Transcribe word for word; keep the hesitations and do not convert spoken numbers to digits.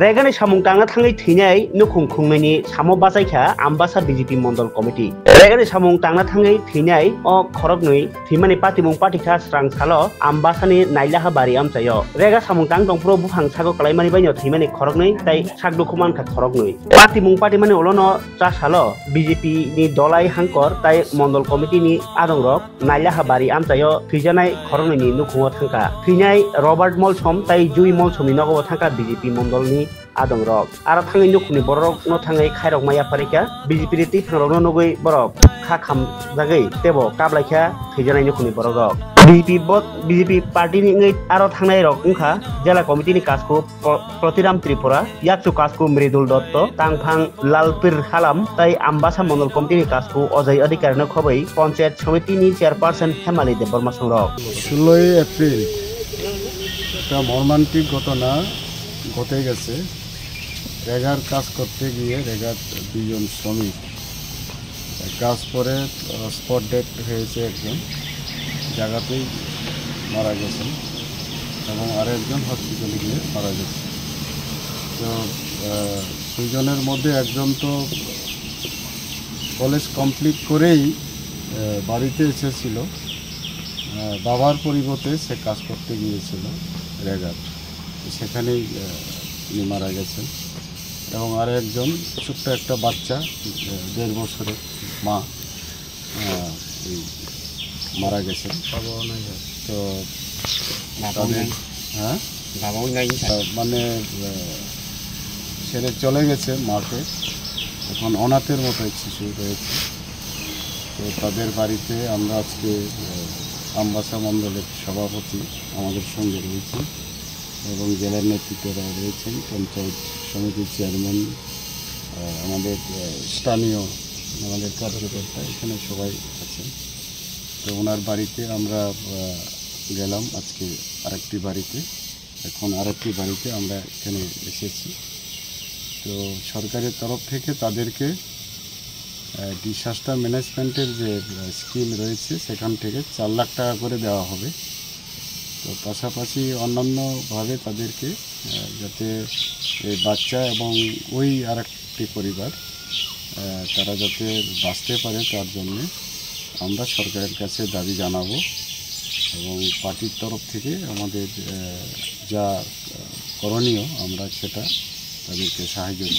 Regani samung tangna thangwi thwinai nukhung khungnaini samo bachaikha Ambasa B J P Mondol Committee. Regani samung tangna thangwi thwinai o khoroknwi thwimani patimung patikha srang salo Ambasani Nailaha bari amchaio. Rega samung tang tongphuru buphang sago kwlaimani baino thwimani khoroknwi tei sak dukhu mankha khoroknwi. Patimung patimani ulono cha salo B J P ni Dolai Hangkor tei Mondol Committee ni adongrok Nailaha bari amchaio thwijanai khoroknwini nukhungo thangkha. Thwinai Robert Molsom tei Jui Molsomni nogobo thangkha B J P Mondolni adongrok. Aro thangwi nukhungni bororokno thangwi khairokma yapharikha. B J P ni twiphangrokno nugwi borok kha khamjagwi teibo kablaikha thwijanai nukhungni borokrok. B J P bo, B J P party ni wngwi aro thangnairok wngkha Jela Committee ni kasku Pro-, Protiram Tripura, Yakchu kasku Mridul Dotto, Tangphang Lalpir Halam tei Ambasa Mondol Committee ni kasku Ojay Adhikari no khobwi Panchayat Samiti ni Chairperson Hemali Debbarma songrok. ষোলোই এপ্রিল একটা মর্মান্তিক ঘটনা ঘটে গেছে। রেগার কাজ করতে গিয়ে রেগার দুইজন শ্রমিক কাজ করে, আহ, স্পট ডেড হয়েছে একজন, জায়গাতেই মারা গেছেন, এবং আরেকজন হসপিটালে গিয়ে মারা গেছে। তো, আহ, দুইজনের মধ্যে একজন তো কলেজ কমপ্লিট করেই, আহ, বাড়িতে এসেছিল। আহ, বাবার পরিবর্তে সে কাজ করতে গিয়েছিল রেগার। তো সেখানেই, আহ, উনি মারা গেছেন। এবং আরো একজন ছোট্ট একটা বাচ্চা, আহ, দেড় বছরের মা, আহ, এই মারা গেছেন। বাবাও নাই, স্যার। তো বাবাও তাদের, নাই। হ্যাঁ? বাবাও নাই, স্যার। আহ, মানে, আহ, ছেড়ে চলে গেছে মাকে। এখন অনাথের মতো এক শিশু রয়েছে। তো তাদের বাড়িতে আমরা আজকে, আহ, আমবাসা মণ্ডলের সভাপতি আমাদের সঙ্গে রয়েছে এবং জেলার নেতৃত্বরা রয়েছেন, পঞ্চায়েত সমিতির চেয়ারম্যান, আহ, আমাদের, আহ, স্থানীয় আমাদের কার্যকর্তা এখানে সবাই আছেন। তো ওনার বাড়িতে আমরা, আহ, গেলাম আজকে আরেকটি বাড়িতে। এখন আরেকটি বাড়িতে আমরা এখানে এসেছি। তো সরকারের তরফ থেকে তাদেরকে, আহ, ডিজাস্টার ম্যানেজমেন্টের যে, আহ, স্কিম রয়েছে, সেখান থেকে চার লাখ টাকা করে দেওয়া হবে। তো পাশাপাশি অন্যান্যভাবে তাদেরকে, আহ, যাতে এই বাচ্চা এবং ওই আরেকটি পরিবার, আহ, তারা যাতে বাঁচতে পারে, তার জন্যে আমরা সরকারের কাছে দাবি জানাবো এবং পার্টির তরফ থেকে আমাদের, আহ, যা, আহ, করণীয়, আমরা সেটা তাদেরকে সাহায্য করব।